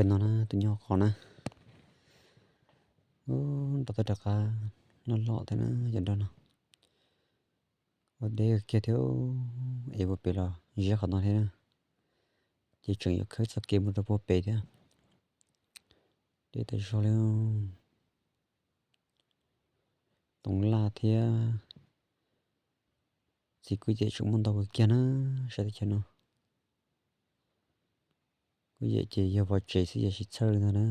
Pem no na, tus nyob qhov na. Ub, nrau tau rov qab loj loj thiab na, cov nroj no. Ua deb kiag thiab, es ua pem los ziab qhov no thiab na. Ces tseem yuav khawb txoj kev mus rau puag pem thiab. Deb tas zog li. Toov laj thiab txiv kwj yem tseem muaj ntau kawg kiag na, sab teb chaws no. Kwj yem ces yog vov tsev xwb ces tsis txhawj li ntag na.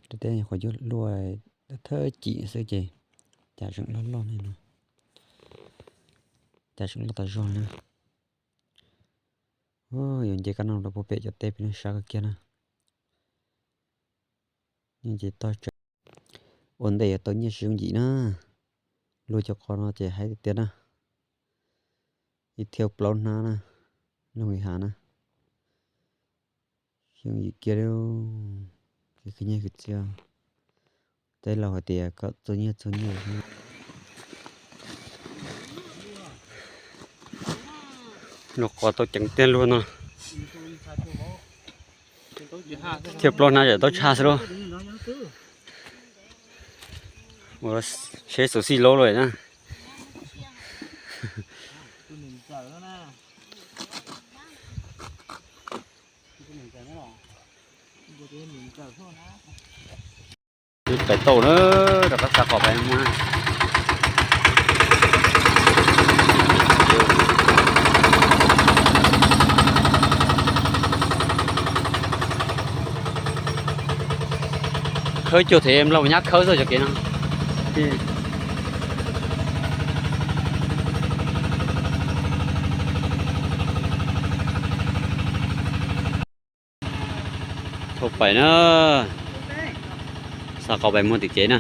Rau teb qhov yuav luaj thawj cim xwb ces cas tseem loj loj li no. Cas tseem loj tas zog li na. Yuav nce kab no rau puag pem cov teb pem no sab kawg kiag na. Yeej ces tog tsawv. Ua ntej yuav tau nyiaj sib yooj yim na. Luag cov qhov no ces haib tiag tiag na. Ib thiaj plaub hnab na, luag nqis hav na. Sib yooj yim kiag li. Kev khwv nyiaj khwv txiaj, tej laus hais tias kom txo nyiaj txo nyiaj. Luag qhov tau ceev tiag luag no. Thiaj plaub hnab zam tau tshaj xwb lauj. Ua seb xuv xij laub lawm na. Pais tau na, rov qab xa qos pais mus. Khawb cuag them nplooj nyab khawb xwb cov kev no. Thauj pais na, xa qos pais mus tim kev na.